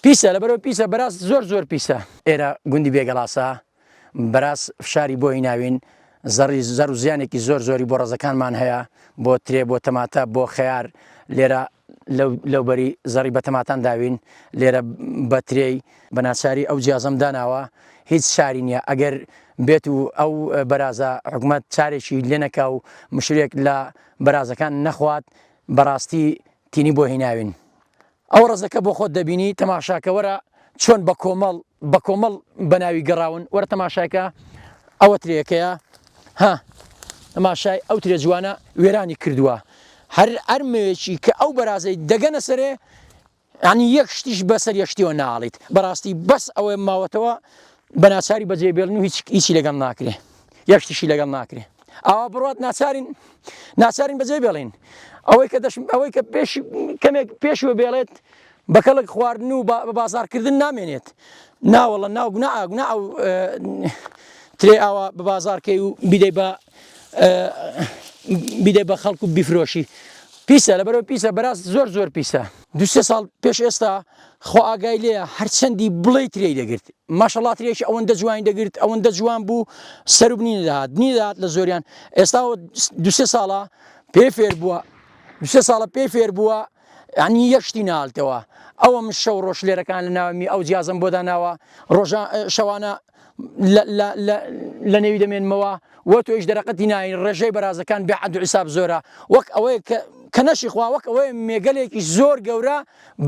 پیسە لەبەرەوە پیسە بەراز زۆر زۆر پیسە. ئێرە گوندی بێگەڵاسە بەراز فشاری بۆ هیناوین زەڕی زەر و زیانێکی زۆر زۆری بۆ ڕەزەکانمان هەیە بۆ ترێ بۆ تەماتە بۆ خەیار لێرە لەو بەری زەڕی بە تەماتان داوین لێرە بە ترێی بە ناچاری ئەو جیازەم داناوە هیچ چاری نییە ئەگەر بێت و ئەو بەرازە حکومەت چارێکی لێ نەکا و مشورێک لە بەرازەکان نەخوات بەڕاستی تینی بۆ هیناوین. ئەو ڕەزەکە بۆ خۆت دەبینی تەماشاکە وەرە چۆن بە کۆمەڵ بە کۆمەڵ بەناوی گەڕاون وەرە تەماشایکە ئەوە ترێکەیە ها تەماشای ئەو ترێ جوانە وێرانی کردووە هەر ئەرمەیەکی کە ئەو بەرازەی دەگەنە سەرێ ینی یەک شتیش بەسەر یەکشتیەوە ناڵیت بەڕاستی بەس ئەوەی ماوەتەوە بە ناچاری بەجێ بێڵن و هیچ هیچی لەگەڵ ناکرێ یەک شتیشی لەگەڵ ناکرێ ئاوا بڕات ناچارین ناچارین بەجێ بێڵین ئەوەی کە دەش ئەوەی کە پێش کەمێک پێشوە بێڵێت بە کەڵک خواردن و بە بازارکردن نامێنێت ناوەڵە ناو گونا گونا ئەو ترێ ئاوا بە بازارکەی و بیدەی بە بیدەی بە خەڵک و بیفرۆشی پیسە لەبەرەوە پیسە بەراست زۆر زۆر پیسە دوسێ ساڵ پێش ئێستا خوا ئاگای لێیە هەرچەندی بڵێی ترێی دەگرت ماشەڵا ترێکی ئەوەندە جوانی دەگرت ئەوەندە جوان بوو سەر و بنی نەدەهات بنی دەهات لە زۆریان ئێستا دوسێ ساڵە پێ فێر بووە دوسێ ساڵە پێ فێر بووە ینی یەک شتی نالتەوە ئەوە من شەو ڕۆژ لێرەکان لە ناومی ئەو جیازم بۆ داناوە ڕۆژە شەوانە لە نێوی دەمێنمەوە وە تۆیش دەرەقەتی ناین ڕێژەی بەرازەکان بێ حەد و حیساب زۆرە وەک ئەوەیە کە کە نەشی خوا وەک ئەوەیە مێگەلێکی زۆر گەورە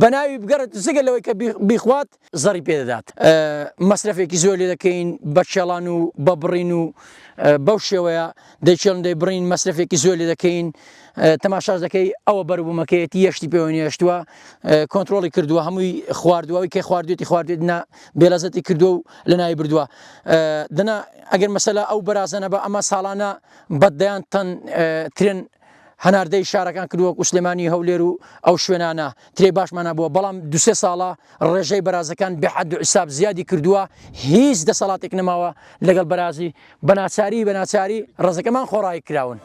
بەناوی بگەڕێت جگە لەوەی کە بیخوات زەڕی پێدەدات مەسرەفێکی زۆر لێ دەکەین بە کێڵان و بە بڕین و بەو شێوەیە دەیکێڵن دەیبڕین مەسرەفێکی زۆر لێ دەکەین تەماشاش دەکەی ئەوە بەروبوومەکەیەتی یەشتی پێوە نێشتووە کۆنتترۆڵی کردووە هەمووی خواردووە ئەوی کە خواردوێتی خواردوێت نا بێلەزەتی کردووە و لە ناوی بردووە دەنا ئەگەر مەسەلە ئەو بەرازەنە بە ئەمە ساڵانە بە دەیان تەن ترێن هەناردەی شارەکان کردووە وەکو سلێمانی هەولێر و ئەو شوێنانە ترێی باشمان هەبووە بەڵام دوسێ ساڵە ڕێژەی بەرازەکان بێ حەد و حیساب زیادی کردووە هیچ دەسەڵاتێک نەماوە لەگەڵ بەرازی بە ناچاری بە ناچاری ڕەزەکەمان خۆڕایی کراون.